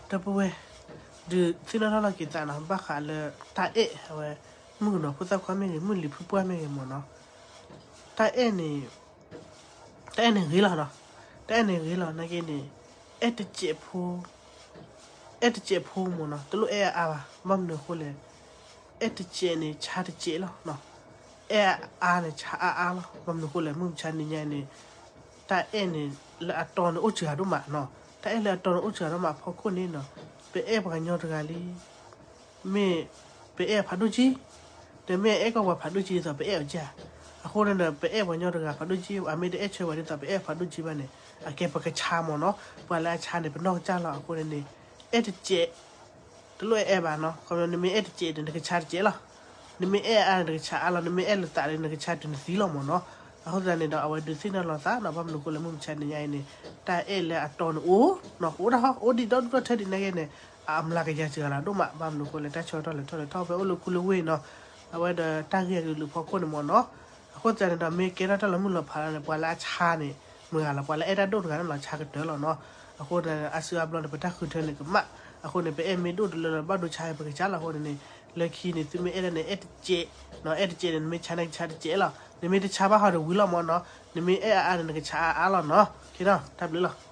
ဒီပုၢ်ဝဲၢ်, ဒုးသ့ၣ်နီၣ်ထီၣ်လီၤက့ၤသးနီၤ ဘၣ်ဃးလၢတၢ်အဲၣ်အဝဲ, မုၣ်ကနီၤဖိသၣ်ခွါမ့ၢ်ဂ့ၤ မုၢ်လံၤဖုပှၢ်မ့ၢ်ဂ့ၤမ့ၢ်နီၤ, တၢ်အဲၣ်န့ၣ်, တၢ်အဲၣ်န့ၣ်ဂ့ၤလီၤနီၤ, တၢ်အဲၣ်န့ၣ်ဂ့ၤလီၤ နာ်က့န့ၣ်, အဲၣ်တစဲးဖိ, အဲၣ်တစဲးဖိမ့ၢ်နီၤ တလိၣ်အဲၣ်အအါဘၣ် ဘၣ်မနုၤအဃိလဲၣ်, အဲၣ်တစဲးန့ၣ် ဆါတစဲးလီၤ, အဲၣ်အအါန့ၣ် ဆါအါအါလီၤ ဘၣ်မနုၤအဃိလဲၣ် မုၢ်မဆါနံၤညါန့ၣ်, တၢ်အဲၣ်န့ၣ် လၢအတီန့ၣ်အိၣ်စှၤဒိၣ်မးနီၤ, တၢ်အဲၣ်လၢအတီန့ၣ်အိၣ်စှၤဒိၣ်မးအဖီခိၣ်န့ၣ်နီၤ, ပအဲၣ်ပှၤကညီတဂၤလံ မ့ၢ်ပအဲၣ်ဖးဒိၣ်ကံ, ဒီးမ့ၢ်အဲၣ်ကီၢ်ပှၤဖးဒိၣ်ကံဒ်သိး ပအဲၣ်အီၤကၢ်, အဃိန့ၣ်ဒီး ပအဲၣ်ပှၤကညီတဂၤဖးဒိၣ်ကံ အမ့ၢ်တအဲၣ်ဆၢဝဲဒ်သိး ပအဲၣ်ဖးဒိၣ်ကံဘၣ်န့ၣ်, အကဲပကဆါမ့ၢ်နီၤ, ပှၤလၢအဆါန့ၣ် ပနီၢ်ကစၢ်လီၤ အဃိန့ၣ်န့ၣ်, အဲၣ်တစဲး, တလိၣ်အဲၣ်အဲၣ်ဘၣ်နီၤ, ခီဖျိနမ့ၢ်အဲၣ်တစဲးန့ၣ် နကဆါတစဲးလီၤ, နမ့ၢ်အဲၣ်အါန့ၣ် နကဆါအါလီၤ, နမ့ၢ်အဲၣ်လၢသးန့ၣ် နကဆါတုၤနသံလီၤမ့ၢ်နီၤ, အဃိသတးန့ၣ်ဒီး အဝဲဒုးသ့ၣ်နီၣ်လီၤသးနီၤ ဘၣ်မနုၤအဃိလဲၣ် မုၢ်မဆါနံၤညါအံၤန့ၣ်, တၢ်အဲၣ်လၢအတီန့ၣ်အိၣ်, အိၣ်ဒၣ်ဟီ အိၣ်ဒံးဒီဒူၣ်ဒီထၢဒံးနာ်က့န့ၣ်, အမျးကယၤစှၤလီၤဒိၣ်မး ဘၣ်မနုၤအဃိလဲၣ် တၢ်ဆၢကတီၢ်လဲၤထီၣ်လဲၤထီၣ်ဖဲအိၣ်လၢခူလၢဝ့ၢ်နီၤ, အဝဲဒီးတၢ်ဂ့ၢ်အကလုာ်ဖီခိၣ်န့ၣ်မ့ၢ်နီၤ, အဃိသတးန့ၣ်ဒီး မ့ၢ်ကဲထီၣ်တၢ်လီၤမုၢ်လီၤဖးလီၤန့ၣ် ပှၤလၢအဆါန့ၣ်, မုၢ်ဂၤလီၤ ပှၤလၢအဲၣ်တၢ်ဒိၣ်တဂၤန့ၣ်လီၤ ဆါကတၢၢ်လီၤနီၤ, အဃိန့ၣ် အါစုအါဘျီန့ၣ် ပတၢ်ဃုထၢန့ၣ်ကမၣ်, အဃိန့ၣ် ပအဲၣ်မ့ၢ်ဒိၣ်တလၢလီၤ ဘၣ်ဒိဆါပကစၢ်လီၤ အဃိန့ၣ်န့ၣ်, လၢခံန့ၣ် သုမ့ၢ်အဲၣ်ဒၣ်န့ၣ် အဲၣ်တစဲး, အဲၣ်တစဲးန့ၣ် နမ့ၢ်ဆါန့ၣ် ကဆါတစဲးလီၤ, နမ့ၢ်တဆါဘၣ်ဟီဒီးဝံၤလီၤမ့ၢ်နီၤ, နမ့ၢ်အဲၣ်အါအါန့ၣ် နကဆါအါအါလီၤနီၤ, တၢ်ဘျုးလီၤ.